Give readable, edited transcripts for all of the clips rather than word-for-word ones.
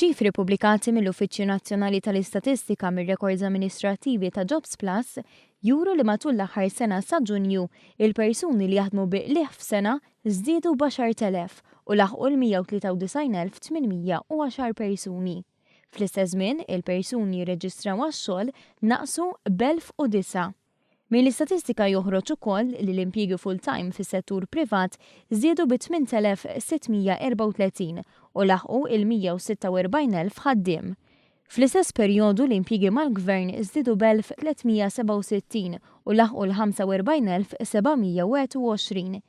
Iċ-ċifri pubblikati mill-Uffiċċju Nazzjonali tal-Istatistika mir-rekords amministrattivi ta' Jobsplus juru li matul l-aħħar sena sa Ġunju, il-persuni li jaħdmu bi qligħ f'sena żdiedu b'10,000 u laħqu l-193,810 persuni. Fl-istess żmien, il-persuni jirreġistraw għax-xogħol naqsu b'1,009. Mill-istatistika joħroġ ukoll li l-impjiegi full-time fis-settur privat żdiedu bi 8,634 u laħqu il-146,000 ħaddiem. Fl-istess perjodu l-impjiegi mal-Gvern żdiedu b'1,367 u laħqu l-45,721.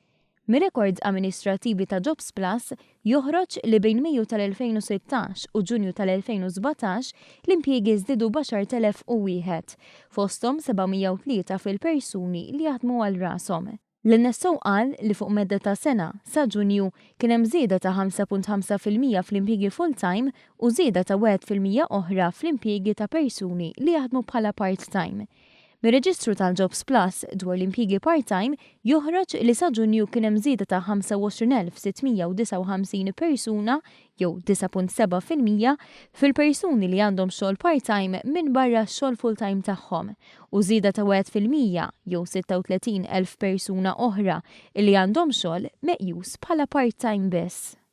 Mir-rekords amministrattivi ta' Jobsplus joħroġ li bejn Mejju tal-2016 u Ġunju tal-2017 l-impjiegi żdiedu b'10,001, fosthom 703 fil-persuni li jaħdmu għal rashom. L-NSO qal li fuq medda ta' sena, sa Ġunju, kien hemm żieda ta' 5.5% fl-impjiegi full-time u żieda ta' 1% oħra fl-impjiegi ta' persuni li jaħdmu bħala part-time. Mir-reġistru tal-Jobs Plus dwar l-impjiegi part-time joħroġ li sa Ġunju kien hemm żieda ta' 25,659 persuna, jew 9.7%, fil-persuni li għandhom xogħol part-time minbarra x-xogħol full-time tagħhom u żieda ta' 1%, jew 36,000 persuna oħra, li għandhom xogħol meqjus bħala part-time biss.